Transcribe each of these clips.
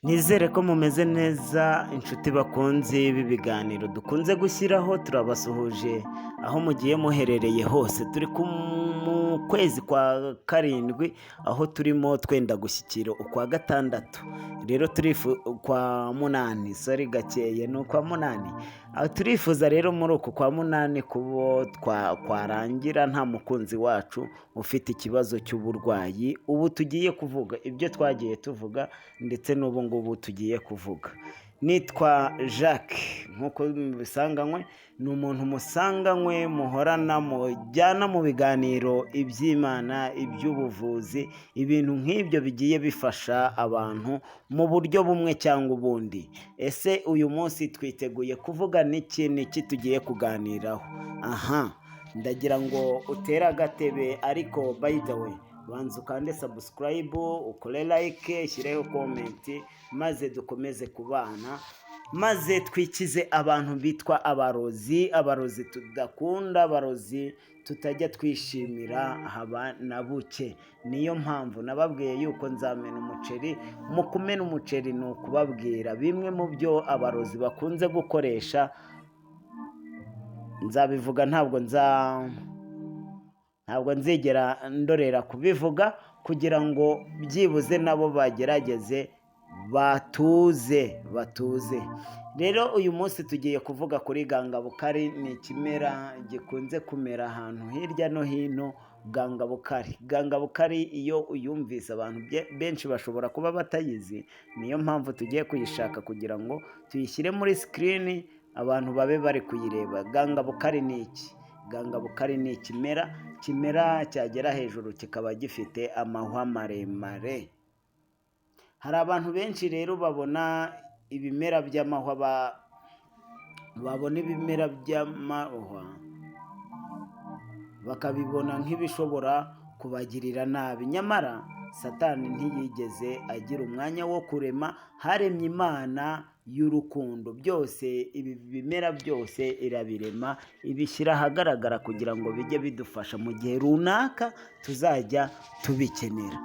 Nizere ko mumeze neza inshuti bakunze b'ibiganiro dukunze gushyiraho, turabasuhuje aho mugiye muherereye hose. Turi mu kwezi kwa karindwi aho turimo twenda gushyikira ukwa gatandatu, rero kwa munani, sorry gakeye ni ukwa munani. Turifuza rero muri uku kwa munani kubo kwarangira nta mukunzi wacu ufite ikibazo cy'uburwayi. Ubu tugiye kuvuga ibyo twagiye tuvuga ndetse n'ubu ngubu tugiye kuvuga. Nitwa Jacques nk'uko mubisanganywe, ni umuntu musanganywe muhorana mujyana mu biganiro iby'Imana, iby'ubuvuzi, ibintu nk'ibyo bigiye bifasha abantu mu buryo bumwe cyangwa ubundi. Ese uyu munsi twiteguye kuvuga n'iki n'iki tugiye kuganiraho? Aha ndagira ngo utere agatebe, ariko by the way banza ukande subscribe, ukore like, ushyireho comment, maze dukomeze kubana, maze twikize abantu bitwa abarozi, abarozi tudakunda, abarozi tutajya twishimira haba na buke. Niyo mpamvu nababwiye yuko nzamena umuceri. Mu kumena umuceri ni ukubabwira bimwe mu byo abarozi bakunze gukoresha. Nzabivuga, ntabwo nzigera ndorera kubivuga kugira ngo byibuze nabo bagerageze batuze batuze. Rero uyu munsi tugiye kuvuga kuri gangabukari. Ni ikimera gikunze kumera ahantu hirya no hino. Gangabukari, gangabukari iyo uyumvise abantu benshi bashobora kuba batayizi, niyo mpamvu tugiye kuyishaka kugira ngo tuyishyire muri screen abantu babe bari kuyireba. Gangabukari ni iki? Gangabukari ni ikimera kimera cyagera hejuru kikaba gifite amahwa maremare. Hari abantu benshi rero babona ibimera by'amahwa, babona ibimera by'amahwa bakabibona nk'ibishobora kubagirira nabi, nyamara Satani ntiyigeze agira umwanya wo kurema, haremye Imana y'urukundo. Byose ibi bimera byose irabirema, ibishyira ahagaragara kugira ngo bijye bidufasha mu gihe runaka tuzajya tubikenera.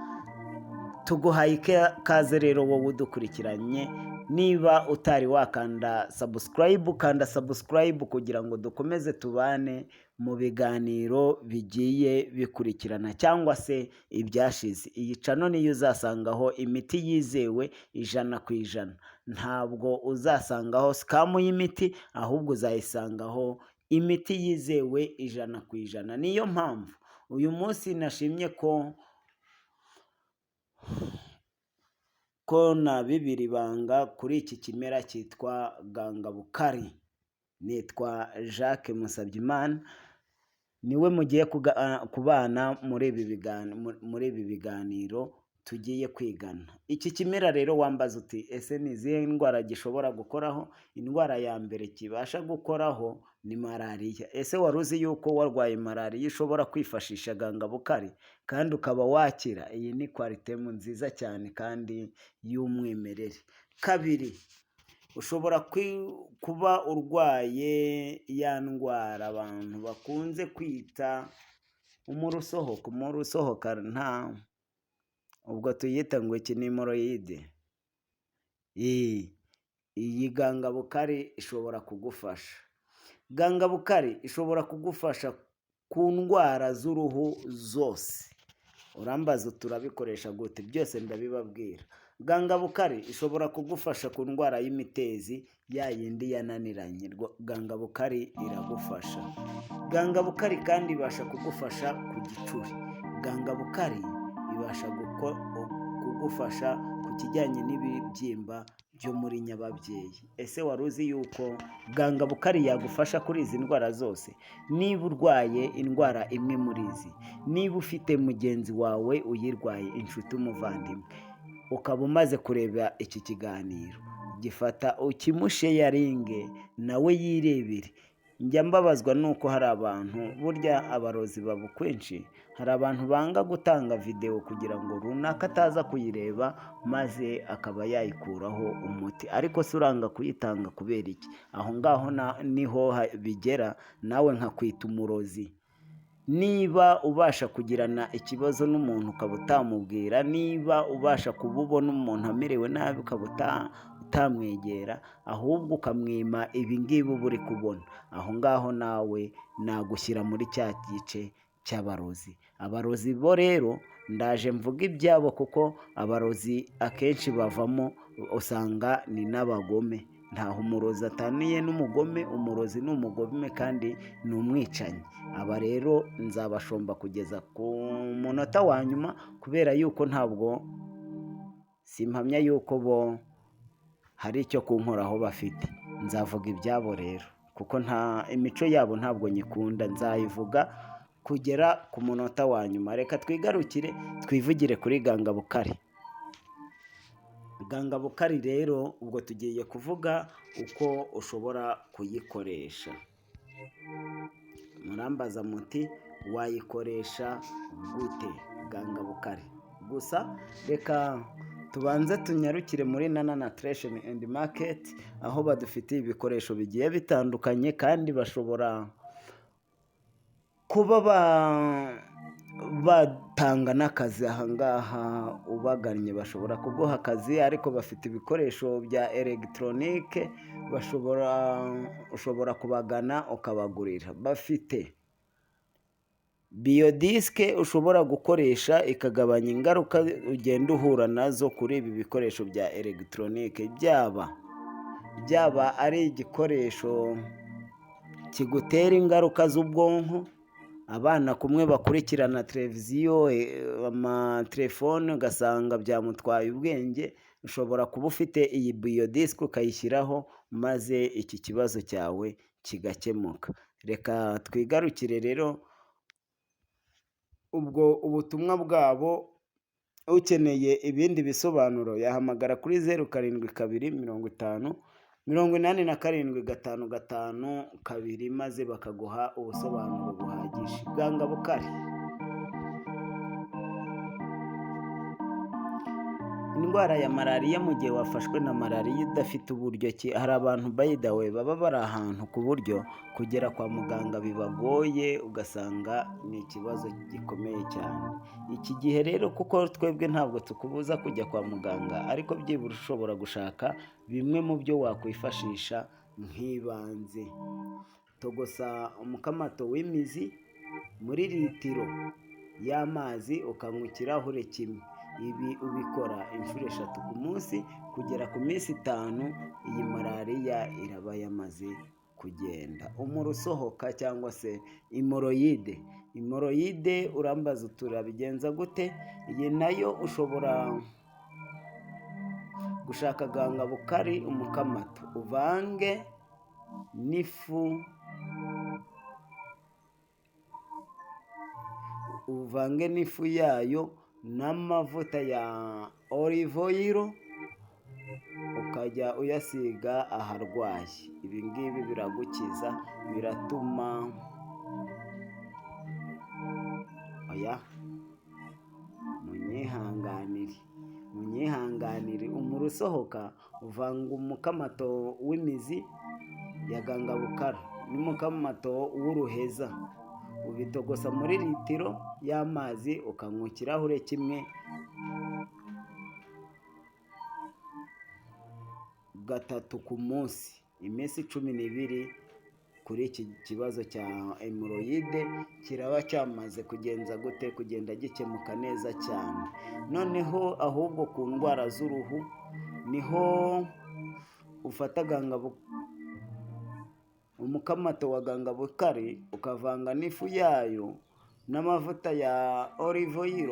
Tuguhaye ikaze rero wowe udukurikiranye. Niba utari wakanda subscribe, kanda subscribe kugira ngo dukomeze tubane mu biganiro bigiye bikurikirana cyangwa se ibyashize. Iyi channel niyo uzasangaho imiti yizewe 100%. Ntabwo uzasangaho scam y'imiti, ahubwo uzayisangaho imiti yizewe 100%. Niyo mpamvu uyu munsi nashimye ko nabibira ibanga kuri iki kimera cyitwa gangabukari. Nitwa Jacques Musabyimana, niwe mugiye kubana muri ibi biganiro tugiye kwigana. Iki kimera rero wambaza uti: "Ese ni izihe ndwara gishobora gukoraho?" Indwara ya mbere kibasha gukoraho ni malariya. Ese wari uzi yuko warwaye malariya ushobora kwifashisha gangabukari kandi ukaba wakira? Iyi ni Coartem nziza cyane kandi y'umwimerere. Kabiri, ushobora kuba urwaye ya ndwara abantu bakunze kwita umurusohoka, umurusohoka nta ubwo tuyita ngo iki, ni hémorroïde. Iyi gangabukari ishobora kugufasha. Gangabukari ishobora kugufasha ku ndwara z'uruhu zose. Urambaza, turabikoresha gute? Byose ndabibabwira. Gangabukari ishobora kugufasha ku ndwara y'imitezi, ya yindi yananiranye, gangabukari iragufasha. Gangabukari kandi ibasha kugufasha ku gicuri. Gangabukari ibasha kugufasha ku kijyanye n'ibibyimba byo muri nyababyeyi. Ese wari uzi yuko gangabukari yagufasha kuri izi ndwara zose? Niba urwaye indwara imwe muri izi, niba ufite mugenzi wawe uyirwaye, inshuti, umuvandimwe, ukaba umaze kureba iki kiganiro, gifata ukimusharinge nawe yirebere. Njya mbabazwa nuko hari abantu, burya abarozi baba kwinshi, hari abantu banga gutanga videwo kugira ngo runaka ataza kuyireba maze akaba yayikuraho umuti. Ariko se uranga kuyitanga kubera iki? Aho ngaho niho bigera nawe nkakwita umurozi. Niba ubasha kugirana ikibazo n'umuntu ukaba utamubwira, niba ubasha kuba ubona umuntu amerewe nabi ukaba utamwegera, ahubwo ukamwima ibi ngibi uba uri kubona, aho ngaho nawe nagushyira muri cya gice cy'abarozi. Abarozi bo rero ndaje mvuga ibyabo kuko abarozi akenshi bavamo usanga ni n'abagome. Ntaho umurozi ataniye n'umugome, umurozi ni umugome kandi ni umwicanyi. Aba rero nzabashomba kugeza ku munota wa nyuma kubera yuko ntabwo simpamya yuko bo hari icyo kunkoraho bafite. Nzavuga ibyabo rero kuko nta imico yabo ntabwo nyikunda, nzayivuga kugera ku munota wa nyuma. Reka twigarukire twivugire kuri Gangabukari. Gangabukari rero ubwo tugiye kuvuga uko ushobora kuyikoresha. Murambaza muti wayikoresha gute Gangabukari? Gusa reka tubanze tunyarukire muri Nana Nutrition and Market, aho badufitiye ibikoresho bigiye bitandukanye kandi bashobora kuba batanga n'akazi. Aha ngaha ubagannye bashobora kuguha akazi, ariko bafite ibikoresho bya elegitoronike, bashobora ushobora kubagana ukabagurira. Bafite biodisque ushobora gukoresha ikagabanya ingaruka ugenda uhura nazo kuri ibi bikoresho bya elegitoronike, byaba ari igikoresho kigutera ingaruka z'ubwonko, abana kumwe bakurikirana televiziyo, amatelefone ugasanga byamutwaye ubwenge, ushobora kuba ufite iyi biodisque ukayishyiraho maze iki kibazo cyawe kigakemuka. Reka twigarukire rero ubwo ubutumwa bwabo, ukeneye ibindi bisobanuro yahamagara kuri 072 50 87 552 maze bakaguha ubusobanuro buhagije. Gangabukari. Indwara ya malariya, mu gihe wafashwe na malariya udafite uburyo ki, hari abantu by the way baba bari ahantu ku buryo kugera kwa muganga bibagoye, ugasanga ni ikibazo gikomeye cyane. Iki gihe rero kuko twebwe ntabwo tukubuza kujya kwa muganga, ariko byibura ushobora gushaka bimwe mu byo wakwifashisha nk'ibanze. Togosa umukamato w'imizi muri litiro y'amazi ukanywa ikirahure kimwe. Ibi ubikora inshuro 3 ku munsi kugera ku minsi 5, iyi malariya iraba yamaze kugenda. Umura usohoka cyangwa se hémorroïde. Hémorroïde urambaza uti urabigenza gute? Iyi nayo ushobora gushaka gangabukari umukamato, uvange n'ifu, uvange n'ifu yayo n'amavuta ya olive oil, ukajya uyasiga aharwaye. Ibi ngibi biragukiza, biratuma oya munyihanganire, munyihanganire. Umura usohoka uvanga umukamato w'imizi ya gangabukara n'umukamato w'uruheza, ubitogosa muri litiro y'amazi ukanywa ikirahure kimwe 3 ku munsi, iminsi 12 kuri iki kibazo cya hémorroïde kiraba cyamaze kugenza gute? Kugenda gikemuka neza cyane. Noneho ahubwo ku ndwara z'uruhu niho ufata umukamato wa gangabukari ukavanga n'ifu yayo n'amavuta ya olive oil,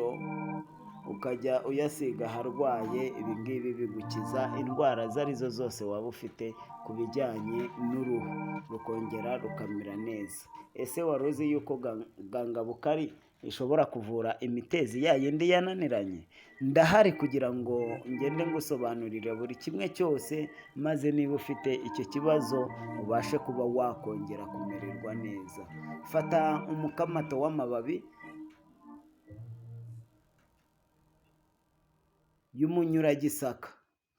ukajya uyasiga aharwaye. Ibi ngibi bigukiza indwara izo arizo zose waba ufite ku bijyanye n'uruhu, rukongera rukamera neza. Ese wari uzi yuko gangabukari ishobora kuvura imitezi ya yindi yananiranye? Ndahari kugira ngo ngende ngusobanurire buri kimwe cyose, maze niba ufite icyo kibazo ubashe kuba wakongera kumererwa neza. Fata umukamato w'amababi y'umunyuragisaka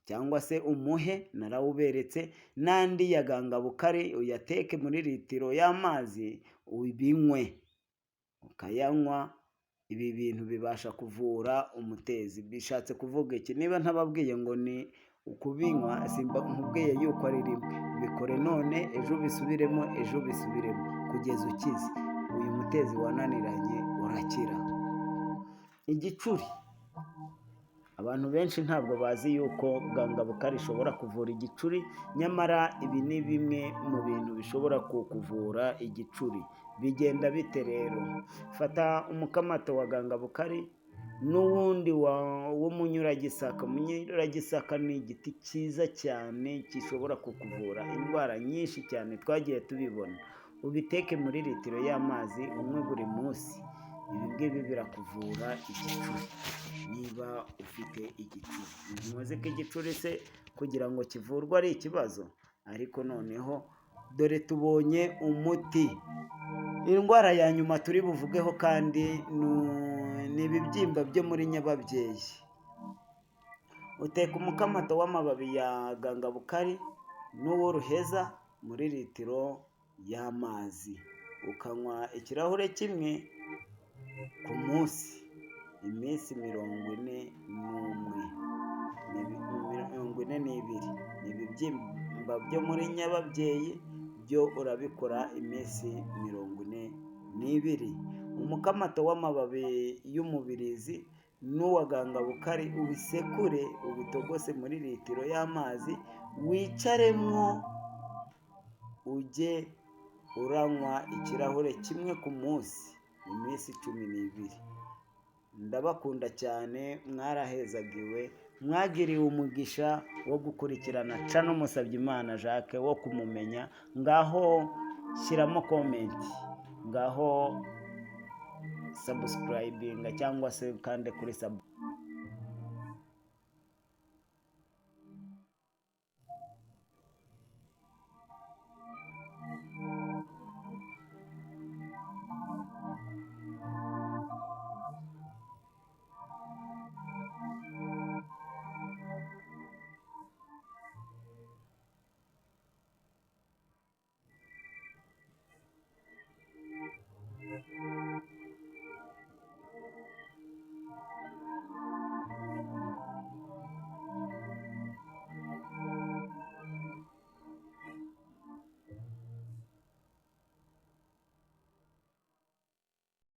cyangwa se umuhe, narawuberetse, n'andi ya gangabukari, uyateke muri litiro y'amazi ubinywe. ukayanywa. Ibi bintu bibasha kuvura umutezi. Bishatse kuvuga iki? Niba ntababwiye ngo ni ukubinywa, simba nkubwiye yuko ari rimwe. Bikore none, ejo ubisubiremo, ejo ubisubiremo, kugeza ukize. Uyu mutezi wananiranye urakira. Igicuri, abantu benshi ntabwo bazi yuko gangabukari ishobora kuvura igicuri, nyamara ibi ni bimwe mu bintu bishobora kukuvura igicuri. Bigenda bite rero? Fata umukamato wa gangabukari n'uwundi w'umunyuragisaka. Umunyuragisaka ni igiti cyiza cyane gishobora kukuvura indwara nyinshi cyane, twagiye tubibona. Ubiteke muri litiro y'amazi, unywe buri munsi. Ibi ngibi birakuvura igicuri niba ufite igicuri. Ntimuzi ko igicuri se kugira ngo kivurwe ari ikibazo? Ariko noneho dore tubonye umuti. Indwara ya nyuma turi buvugeho kandi ni ibibyimba byo muri nyababyeyi. Uteka umukamato w'amababi ya gangabukari n'uw'uruheza muri litiro y'amazi, ukanywa ikirahure kimwe ku munsi iminsi 41, 42. Ni ibibyimba byo muri nyababyeyi, byo urabikora iminsi 42. Umukamato w'amababi y'umubirizi n'uwa gangabukari ubisekure, ubitogose muri litiro y'amazi, wicaremwo, ujye uranywa ikirahure kimwe ku munsi iminsi 12. Ndabakunda cyane, mwarahezagiwe, mwagiriwe umugisha wo gukurikirana channel Musabyimana Jacques, wo kumumenya. Ngaho shyiramo comment, ngaho subscribinga cyangwa se kande kuri sub.